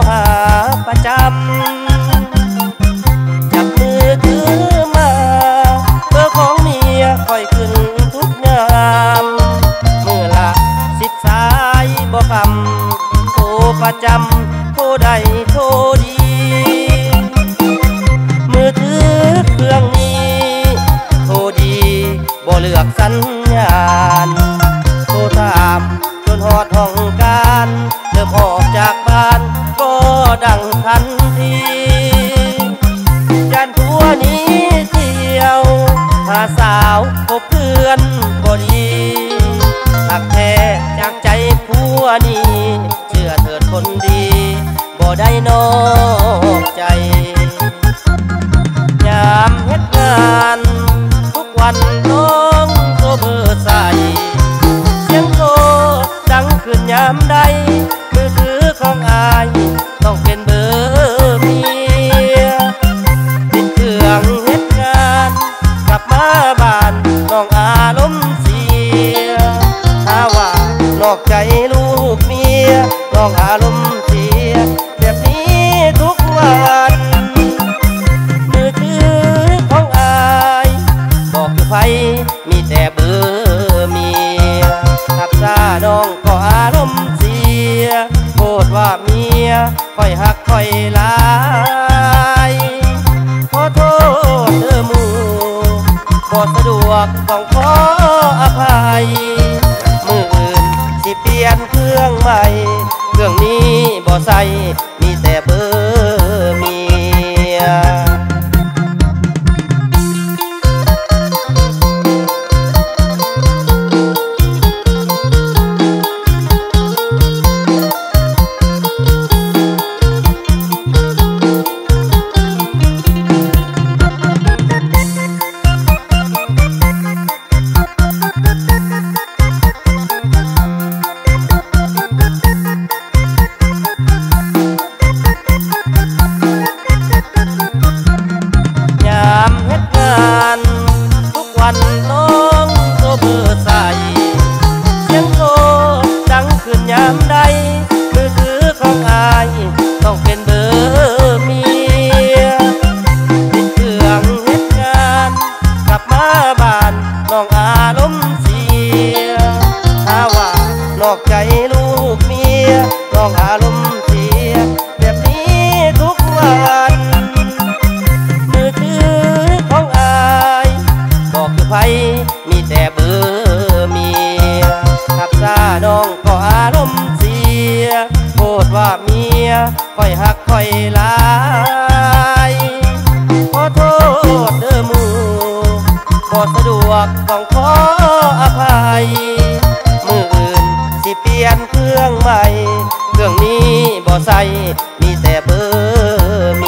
ຫາປະຈຳ ຈັບມືຖືມາ ເບີຂອງເມຍຂ້ອຍຂຶ້ນທຸກຍາມ ມື້ລະສິບສາຍບໍ່ຄຳ ໂທປະຈຳ ໂທໄດ້ໂທດີ ມືຖືເຄື່ອງນີ້ ໂທດີ ບໍ່ເລືອກສັນຍານ ໂທຖາມຈົນຮອດຫ້ອງການ ເລີ່ມອອກຈາກບ້ານກໍດັງທັນທີ ຢ້ານຜົວໜີທ່ຽວ ຫາສາວພົບເພື່ອນບໍ່ດີ ຮັກແທ້ຈາກໃຈຜົວນີ້ ເຊື່ອເຖີດຄົນດີ ບໍ່ໄດ້ນອກໃຈ ຍາມເຮັດງານທຸກວັນນ້ອງໂທເບີໃສ່ ສຽງໂທດັງຂຶ້ນຍາມໃດ ມືຖືຂອງອ້າຍຕ້ອງເປັນເບີເມຍ ປິດເຄື່ອງເຮັດງານ ກັບມາບ້ານນ້ອງອາລົມເສຍ ຫາວ່ານອກໃຈລູກເມຍ ນ້ອງອາລົມເສຍ ແບບນີ້ທຸກວັນ ມືຖືຂອງອ້າຍບໍ່ຄືໃຜ ມີແຕ່ເບີເມຍ ຮັບສານ້ອງກໍອາລົມເສຍ ໂທດວ່າເມຍຂ້ອຍຮັກຂ້ອຍຫຼາຍ ຂໍໂທດເດີໝູ່ ບໍ່ສະດວກຕ້ອງຂໍອະໄພ ມື້ອື່ນຊິປ່ຽນເຄື່ອງໃໝ່ ເຄື່ອງນີ້ບໍ່ໃຊ້ ມີແຕ່ເບີເມຍ. ຍາມເຮັດງານທຸກວັນນ້ອງໂທເບີໃສ່ ສຽງໂທດັງຂຶ້ນຍາມໃດ ມືຖືຂອງອ້າຍຕ້ອງເປັນເບີເມຍ ປິດເຄື່ອງເຮັດງານ ກັບມາບ້ານນ້ອງອາລົມເສຍ ຫາວ່ານອກໃຈລູກເມຍ ນ້ອງອາລົມເສຍ ແບບນີ້ທຸກວັນ ມືຖືຂອງອ້າຍບໍ່ຄືໃຜ ມີແຕ່ເບີເມຍ ຮັບສານ້ອງກໍອາລົມເສຍ ໂທດວ່າເມຍ ຂ້ອຍຮັກຂ້ອຍຫຼາຍ ຂໍໂທດເດີໝູ່ ບໍ່ສະດວກຕ້ອງຂໍອະໄພ ມື້ອື່ນຊິປ່ຽນເຄື່ອງໃໝ່ ເຄື່ອງນີ້ບໍ່ໃຊ້ ມີແຕ່ເບີເມ